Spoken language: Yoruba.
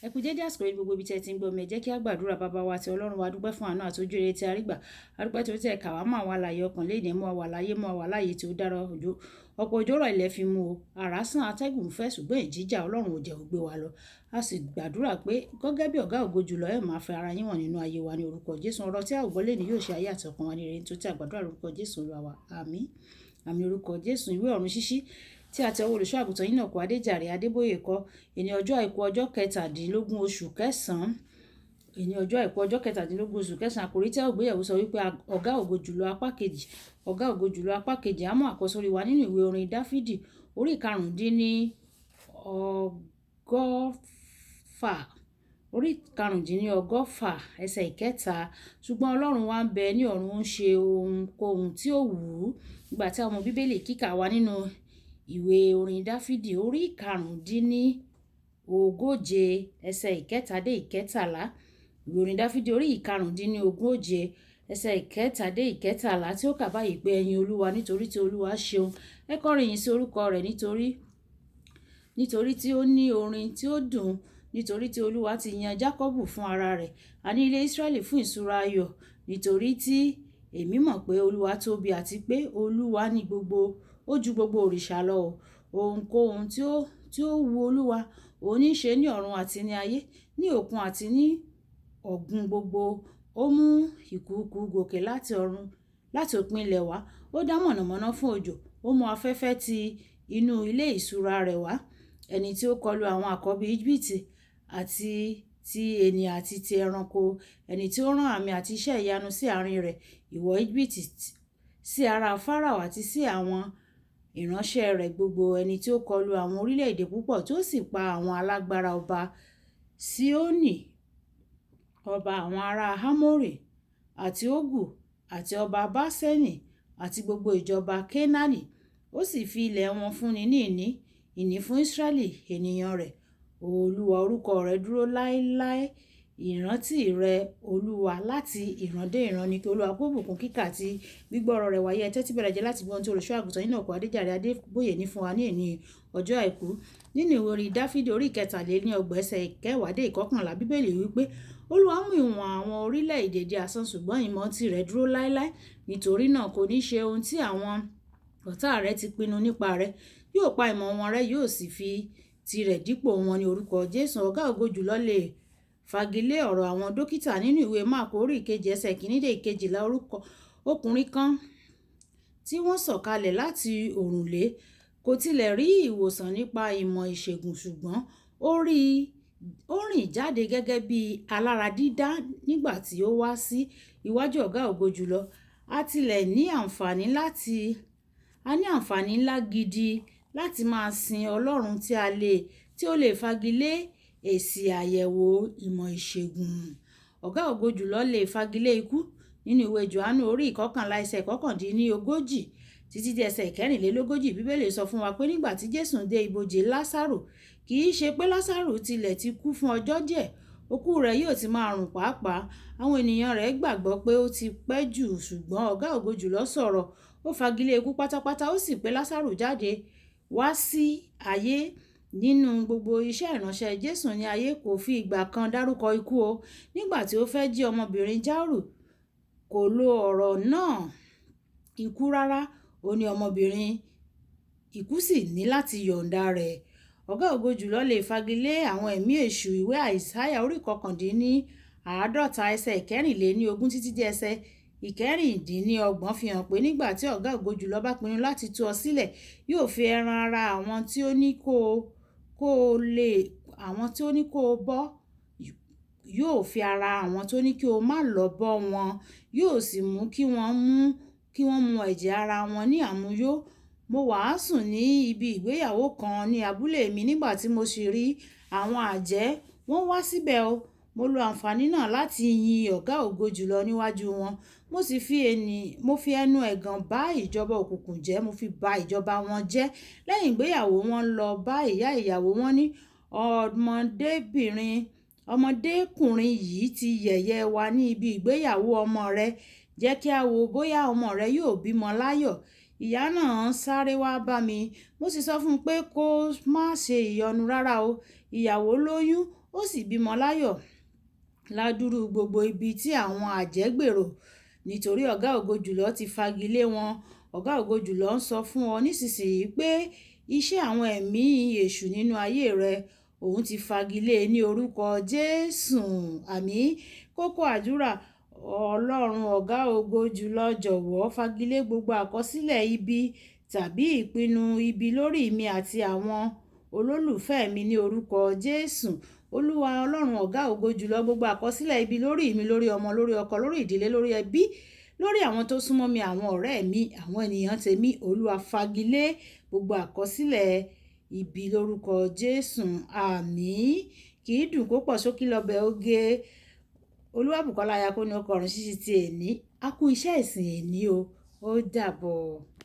Ẹ kú dédé àsìkò yìí gbogbo ibi tí ẹ ti ń gbọ́ mi. Ẹ jẹ́ kí a gbàdúrà. Bàbá wa àti Ọlọ́run wa, dúpẹ́ fún àánú àti ojú rere tí a rí gbà. A dúpẹ́ torí tí ẹ kà wá mọ́ àwọn alààyè ọkàn léèní, mú wa wà láyé, mú wa wà láàyè tí ó dára òjò. Ọ̀pọ̀ òjò rọ̀, ilẹ̀ fi mú o. Àrá sàn, atẹ́gùn fẹ́, ṣùgbọ́n ìjìjà Ọlọ́run ò jẹ́ ó gbé wa lọ. A sì gbàdúrà pé gẹ́gẹ́ bí ọ̀gá ògo jùlọ, ẹ máa fẹ́ ara yín wọ̀n nínú ayé wa ní orúkọ Jésù. Ọ̀rọ̀ tí a ò gbọ́ lénìí yóò ṣe ayé àti ọkàn wa ní rere, nítorí tí a gbàdúrà lórúkọ Jésù Olúwa wa. Àmín. Àmín, orúkọ Jésù. Ìwé Ọ̀run Ṣíṣí tí a ti ọwọ́ olùṣọ́ àgùntàn yìí náà kọ, Adéjàre Adébóyè kọ. Èní ọjọ́ àìkú, ọjọ́ 17 oṣù kẹsàn-án. Èní ọjọ́ àìkú, ọjọ́ 17 oṣù kẹsàn-án. Àkòrí tí a ó gbéyẹ̀wò sọ wípé Ọ̀gá ògo jùlọ apá kejì. Ọ̀gá ògo jùlọ apá kejì. Á mú àkọ́sórí wa nínú ìwé orin Dáfídì orí 195, orí 195, ẹsẹ̀ 3. Ṣùgbọ́n Ọlọ́run wa ń bẹ ní ọ̀run, ó ń ṣe ohunkóhun tí ó wù ú. Nígbà tí a mọ Bíbélì kíkà wa nínú ìwé orin Dáfídì orí 135, ẹsẹ̀ 3 dé 13. Ìwé orin Dáfídì orí 135, ẹsẹ̀ 3 dé 13, tí ó kà báyìí pé: "Ẹ yin Olúwa, nítorí tí Olúwa ṣeun. Ẹ kọrin ìyìn sí orúkọ rẹ̀, nítorí tí ó ní orin tí ó dùn. Nítorí tí Olúwa ti yan Jákọ́bù fún ara rẹ̀, àní ilé Ísírẹ́lì fún ìṣúra ayọ̀. Nítorí tí èmi mọ̀ pé Olúwa tóbi, àti pé Olúwa ní gbogbo, ó ju gbogbo òrìṣà lọ o. Ohunkóhun tí ó wu Olúwa, òun ní í ṣe ní ọ̀run àti ní ayé, ní òkun àti ní ọ̀gbun gbogbo. Ó mú ìkùùkuu gòkè láti ọ̀run, láti òpin ilẹ̀ wá. Ó dá mọ̀nàmọ́ná fún òjò, ó mú afẹ́fẹ́ ti inú ilé ìṣúra rẹ̀ wá. Ẹni tí ó kọlu àwọn àkọ́bí Íjíbítì, àti ti ènìyàn àti ti ẹranko. Ẹni tí ó rán àmì àti iṣẹ́ ìyanu sí àárín rẹ̀, ìwọ Íjíbítì, sí ara Fáráò àti sí àwọn ìránṣẹ́ rẹ̀ gbogbo. Ẹni tí ó kọlu àwọn orílẹ̀-èdè púpọ̀, tí ó sì pa àwọn alágbára ọba: Sihoni, ọba àwọn ará Amori, àti Ogu, àti ọba Baṣani, àti gbogbo ìjọba Kenaani. Ó sì fi ilẹ̀ wọn fúnni ní ìní, ìní fún Israẹli ènìyàn rẹ̀. Olúwa, orúkọ rẹ̀ dúró láéláé. Ìrántí rẹ̀, Olúwa, láti ìran dé ìran ni." Kí Olúwa kó bùkún kíkà àti gbígbọ́ ọ̀rọ̀ rẹ̀ wáyé. Ẹ tẹ́tí bẹ̀rẹ̀ jẹ́ láti gbọ́ ohun tí olùṣọ́ àgùntàn yìí náà kọ, Adéjàre Adébóyè, ní fún wa ní èní ọjọ́ àìkú. Nínú ìwé orin Dáfídì orí 33, ẹsẹ̀ 10 dé 11, Bíbélì wípé: "Olúwa mú ìwọ̀n àwọn orílẹ̀-èdè di asán, ṣùgbọ́n ìmọ̀ tirẹ̀ dúró láéláé. Nítorí náà kò ní ṣe ohun tí àwọn ọ̀tá rẹ̀ ti pinnu nípa rẹ̀. Yóò pa ìmọ̀ wọn rẹ́, yóò sì fi tirẹ̀ dípò wọn ní orúkọ Jésù." Ọ̀gá ògo jùlọ lè fagilé ọ̀rọ̀ àwọn dókítà. Nínú ìwé Máàkù orí 7, ẹsẹ̀ 1 dé 12, orúkọ ọkùnrin kan tí wọ́n sọ̀kalẹ̀ láti òrùlé kò tilẹ̀ rí ìwòsàn nípa ìmọ̀ ìṣègùn, ṣùgbọ́n ó rìn jáde gẹ́gẹ́ bí alára dídá nígbà tí ó wá sí iwájú ọ̀gá ògo jùlọ. A tilẹ̀ ní àǹfààní láti a ní àǹfààní ńlá gidi láti máa sin Ọlọ́run tí ó lè fagilé èsì àyẹ̀wò ìmọ̀ ìṣègùn. Ọ̀gá ògo jùlọ lè fagilé ikú. Nínú ìwé Jòhánù orí 11, ẹsẹ̀ 39 títí dé ẹsẹ̀ 44, Bíbélì sọ fún wa pé nígbà tí Jésù dé ibojì Lásárù, kì í ṣe pé Lásárù tilẹ̀ ti kú fún ọjọ́ díẹ̀, òkú rẹ̀ yóò ti máa rùn pàápàá. Àwọn ènìyàn rẹ̀ gbàgbọ́ pé ó ti pẹ́ jù, ṣùgbọ́n ọ̀gá ògo jùlọ sọ̀rọ̀, ó fagilé ikú pátápátá, ó sì pé Lásárù jáde wá sí ayé. Nínú gbogbo iṣẹ́ ìránṣẹ́ Jésù ní ayé, kò fi ìgbà kan dárúkọ ikú o. Nígbà tí ó fẹ́ jí ọmọbìnrin Jáírù, kò lo ọ̀rọ̀ náà ikú rárá. Ó ní, "Ọmọbìnrin," ikú sì ní láti yọ̀ǹda rẹ̀. Ọ̀gá ògo jùlọ lè fagilé àwọn ẹ̀mí èṣù. Ìwé Àìsáyà orí 49, ẹsẹ̀ 24 títí dé ẹsẹ̀ 26 fi hàn pé nígbà tí ọ̀gá ògo jùlọ bá pinnu láti tú ọ sílẹ̀, yóò fi ẹran ara àwọn tí ó ní kó o lè àwọn tí ó ní kó o bọ́, yóò fi ara àwọn tó ní kí o má lọ bọ́ wọn, yóò sì mú kí wọ́n mu ẹ̀jẹ̀ ara wọn ní àmuyó. Mo wàásù ní ibi ìgbéyàwó kan ní abúlé mi nígbà tí mo sì rí àwọn àjẹ́, wọ́n wá síbẹ̀ o. Mo lo àǹfààní náà láti yin ọ̀gá ògo jùlọ níwájú wọn. Mo sì fi ẹni mo fi ẹnu ẹ̀gàn bá ìjọba òkùnkùn jẹ́, mo fi ba ìjọba wọn jẹ́. Lẹ́yìn ìgbéyàwó, wọ́n lọ bá ìyá ìyàwó, wọn ní, "Ọmọdékùnrin yìí ti yẹ̀yẹ́ wa ní ibi ìgbéyàwó ọmọ rẹ̀. Jẹ́ kí a wò bóyá ọmọ rẹ̀ yóò bímọ láyọ̀." Ìyá náà sáré wá bá mi. Mo sì sọ fún un pé kó má ṣe ìyọnu rárá o. Ìyàwó lóyún, ó Ó sì bímọ láyọ̀ ládùrú gbogbo ibi tí àwọn àjẹ́ gbèrò, nítorí Ọ̀gá ògo jùlọ ti fagilé wọn. Ọ̀gá ògo jùlọ ń sọ fún ọ nísinsìnyí pé iṣẹ́ àwọn ẹ̀mí èṣù nínú ayé rẹ, òun ti fagilé ní orúkọ Jésù. Àmín. Kókó àdúrà: Ọlọ́run Ọ̀gá ògo jùlọ, jọ̀wọ́ fagilé gbogbo àkọsílẹ̀ ibi tàbí ìpinnu ibi lórí mi àti àwọn olólùfẹ́ mi ní orúkọ Jésù. Olúwa Ọlọ́run Ọ̀gá ògo jùlọ, gbogbo àkọsílẹ̀ ibi lórí mi, lórí ọmọ, lórí ọkọ, lórí ìdílé, lórí ẹbí, lórí àwọn tó súnmọ́ mi, àwọn ọ̀rẹ́ mi, àwọn ènìyàn tèmi, Olúwa fagilé gbogbo àkọsílẹ̀ ibi lórúkọ Jésù. Àmín. Kì í dùn kó pọ̀, ṣókí lọ́bẹ̀ oge. Olúwàbùkọ́lá Ayakóni ọkọ̀ ọ̀run ṣíṣí ti èní. A kú iṣẹ́ ìsìn èní o. Ó dàbọ̀.